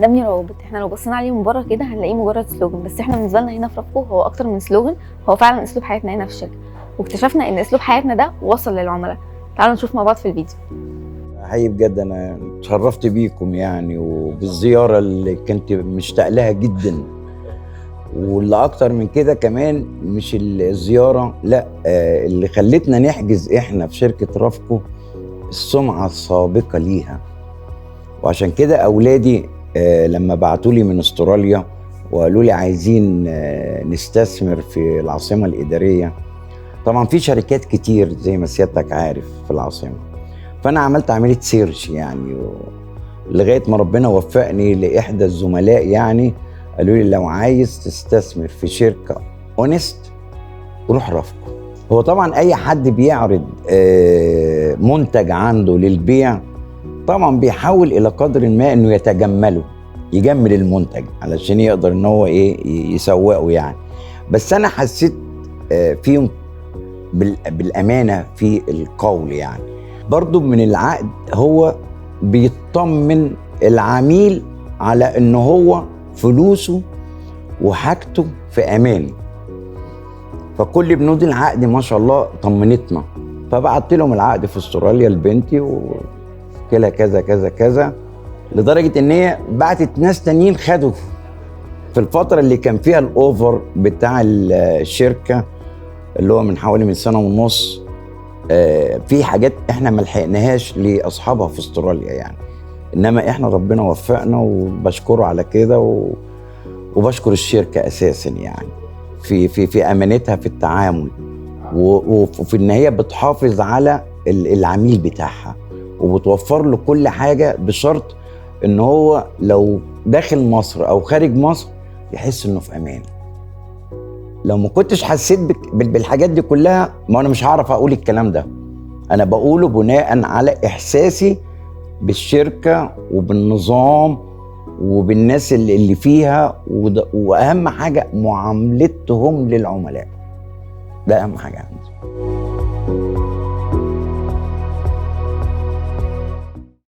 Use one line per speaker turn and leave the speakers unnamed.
نبني روابط. احنا لو بصينا عليه من بره كده هنلاقيه مجرد slogan، بس احنا بالنسبة لنا هنا في رافكو هو اكتر من slogan، هو فعلا اسلوب حياتنا هنا في الشركة، واكتشفنا ان اسلوب حياتنا ده وصل للعملاء. تعالوا نشوف مع بعض في الفيديو.
حقيقي بجد انا اتشرفت بيكم يعني، وبالزياره اللي كنت مشتاق لها جدا. واللي اكتر من كده كمان مش الزياره، لا، اللي خلتنا نحجز احنا في شركة رافكو السمعة السابقة ليها. وعشان كده اولادي لما بعتوا لي من استراليا وقالوا لي عايزين نستثمر في العاصمة الاداريه، طبعا في شركات كتير زي ما سيادتك عارف في العاصمه، فانا عملت عملية search يعني لغاية ما ربنا وفقني لاحدى الزملاء، يعني قالوا لي لو عايز تستثمر في شركة honest روح رافكو. هو طبعا اي حد بيعرض منتج عنده للبيع طبعا بيحاول الى قدر ما انه يتجمله، يجمل المنتج علشان يقدر ان هو ايه يسوقه يعني. بس انا حسيت فيهم بالامانة في القول يعني. برضو من العقد هو بيطمن العميل على ان هو فلوسه وحاجته في امان. فكل بنود العقد ما شاء الله طمنتنا. فبعت لهم العقد في استراليا لبنتي وكلا كذا كذا كذا، لدرجة ان هي بعتت ناس تانيين خدوا في الفترة اللي كان فيها ال offer بتاع الشركة اللي هو من حوالي من سنة ونص. في حاجات احنا ما لحقناهاش لاصحابها في استراليا يعني، انما احنا ربنا وفقنا وبشكره على كده، وبشكر الشركة اساسا يعني في في في امانتها في التعامل، وفي ان هي بتحافظ على العميل بتاعها وبتوفر له كل حاجة، بشرط ان هو لو داخل مصر او خارج مصر يحس انه في امان. لو ما كنتش حسيت بالحاجات دي كلها، ما انا مش هعرف اقول الكلام ده. انا بقوله بناء على احساسي بالشركة وبالنظام وبالناس اللي فيها، واهم حاجة معاملتهم للعملاء، ده اهم حاجة عندي.